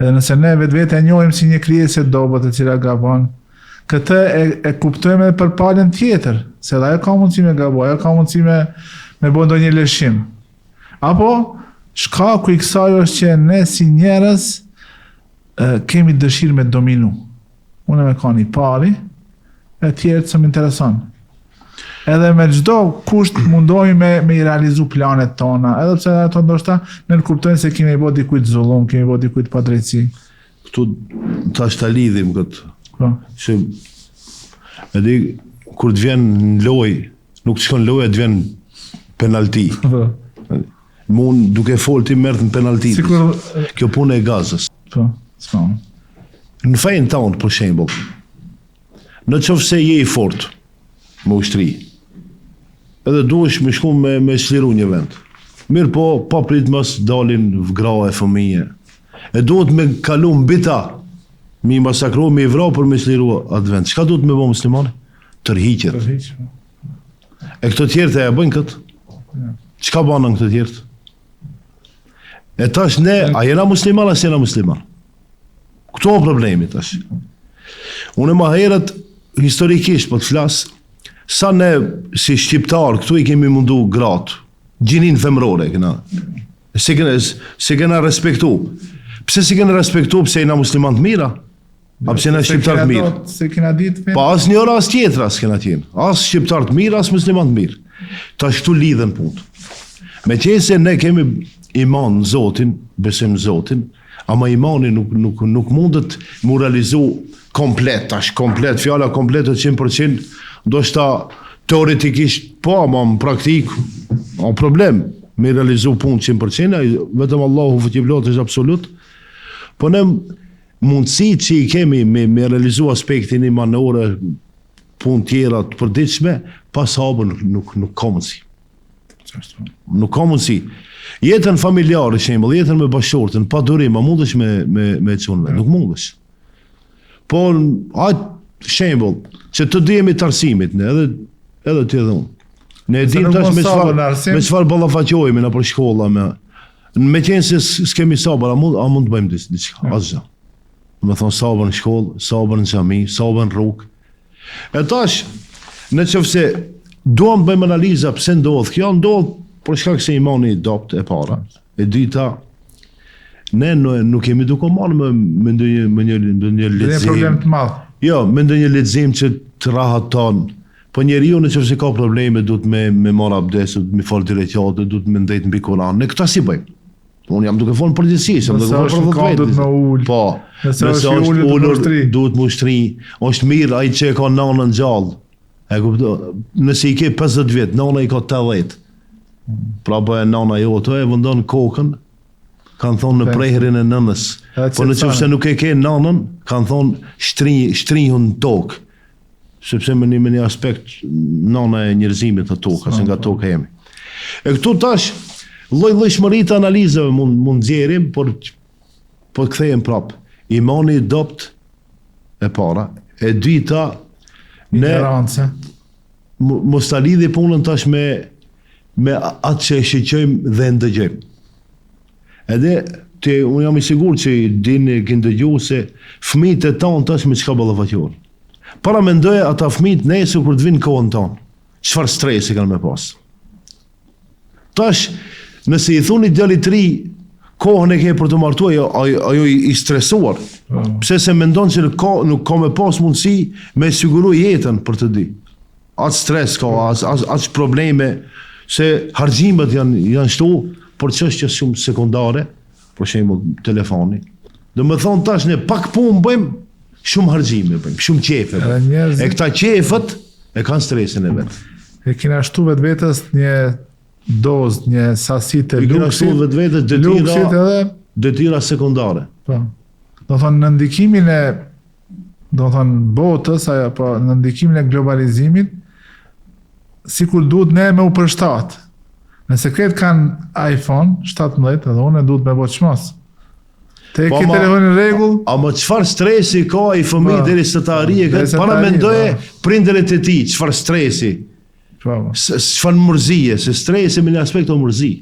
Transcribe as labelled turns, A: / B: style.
A: Edhe nëse ne vetveten e njohim si një krijesë e dobët e cila gabon, këtë e, e kuptojmë edhe për palën tjetër, se edhe ajo ka mundësi me gabu, ajo ka mundësi me me bo ndonjë lëshim. Apo shkaku i kësaj është që ne si njerëz e, kemi dëshirë me dominu. Unë me kanë i pari, e tjerët s'më intereson. Edhe me çdo kusht mundohemi me, me i realizu planet tona, edhe pse ato ndoshta nënkuptojnë se kemi bo dikujt zullum, kemi bo dikujt padrejtësi.
B: Këtu tash ta lidhim këtë.
A: Po.
B: Se edhe kur të vjen në lojë, nuk të shkon loja, të vjen penalti.
A: Po.
B: Mund duke fol ti merr në penalti.
A: Sikur
B: kjo punë e Gazës.
A: Po, s'po.
B: Në fenë tonë, për shembull, në qoftë se je i fort me ushtri, edhe duhesh me shku me, me çliru një vend. Mirëpo, papritmas dalin gra e fëmije. E duhet me kalu mbi ta, me i masakru, me i vra për me çliru atë vend. Çka duhet me bo muslimani? Tërhiqet.
A: Tërhiqet. Po.
B: E këto tjerët e bëjnë këtë? Çka banën këto tjerët? E tash ne, a jena musliman, a s'jena musliman? Këtu o problemi tash. Unë ma herët, historikisht, po të flas, sa ne si shqiptar, këtu i kemi mundu gratë, gjinin femrore, këna. S'i kena, s'i kena respektu. Pse s'i kena respektu, pse jena musliman të mira? A pse jena shqiptar të mirë?
A: S'e kena ditë
B: fenë? Pa as njëra as tjetra s'kena qenë. As shqiptar të mirë, as musliman të mirë. Tash këtu lidhen punët. Meqenëse ne kemi iman në Zotin, besim në Zotin, ama imani nuk, nuk, nuk mundet m'u realizu komplet, tash komplet, fjala komplet e 100%, ndoshta teoretikisht po, ama në praktikë, o problem, me realizu punë 100%, vetëm Allahu fuqiplotë është absolut, po ne Mundësitë që i kemi me, me realizu aspektin imanor e punë tjera të përditshme, pa sabër nuk, nuk, nuk ka mundësi. Nuk ka mundësi. Jetën familjare, shembull, jetën me bashkëshorten, pa durim, a mundesh me, me, me çu me? Nuk mundesh. Po, atë shembull, që të dy jemi të arsimit, ne, edhe, edhe ti edhe unë. Ne e dim tash me çfarë me çfarë ballafaqohemi nëpër shkolla me Meqenëse s'kemi sabër, a mund, a mund të bëjmë diçka? Ja. Asgjë. Domethonë sabër në shkollë, sabër në xhami, sabër në rrugë. E tash, në qoftë se duam të bëjmë analiza pse ndodh kjo, ndodh për shkak se imani i dobët e para. E dyta, ne nuk jemi duke marrë me me ndonjë me një ndonjë
A: lexim. Një problem të madh.
B: Jo, me ndonjë lexim që të rahaton. Po njeriu në qoftë se ka probleme duhet me me marr abdes, duhet me fal dy rekate, duhet me ndejt mbi Kur'an. Ne këta s'i bëjmë. Unë jam duke folë në përgjithësi, s'jam duke folë për
A: vetë. Duhet me ul.
B: Po.
A: Nëse është ulur,
B: ulur, duhet me u shtri. Është mirë ai që e ka nanën gjallë. E kupton? Nëse i ke 50 vjet, nana i ka 80. Pra po e nana jote e vëndon kokën, kanë thonë në prehrin e nënës. Po në qoftë se nuk e ke nanën, kanë thonë shtri, shtrihu në tokë. Sepse me një, me një aspekt nana e njerëzimit të toka, se nga po. toka jemi. E këtu tash, lloj-llojshmëri të analizave mund, mund nxjerrim, por po kthehem prapë. Imani i dobt e para, e dyta,
A: ne...
B: Mos ta lidhi punën tash me, me atë që e shiqojmë dhe e ndëgjojmë. Edhe ti unë jam i sigurt që i dini keni dëgju se fëmijët e tanë tash me çka ballafaqohen. Paramendoje ata fëmijët nesër kur të vinë kohën tonë, çfarë stresi kanë me pas. Tash, nëse i thuni djalit të ri kohën e ke për t'u martuar, ajo ajo, ajo i, i stresuar. Po. Pse se mendon që nuk ka nuk ka me pas mundësi me siguru jetën për të dy. Aq stres ka, aq aq aq probleme se harxhimet janë janë shtu për çështje shumë sekondare, për shembull telefoni. Domethonë tash ne pak punë bëjmë, shumë harxhime bëjmë, shumë qefe bëjmë. E këta qefet e kanë stresin e
A: vet. E kena shtu vetvetes një dozë, një sasi të
B: luksit. I kena shtu vetvetes detyra,
A: luksit edhe
B: detyra sekondare.
A: Po. Domethonë në ndikimin e domethonë botës apo në ndikimin e globalizimit sikur duhet ne me u përshtat. Nëse krejt kanë iPhone 17 edhe unë duhet me bo çmos. Te po, ke telefonin në
B: rregull? Ama çfarë stresi ka ai fëmijë po, derisa ta arrijë këtë? Paramendoje po. prindërit e tij, çfarë stresi? Po. Çfarë mërzie, se stresi me një aspekt o mërzi.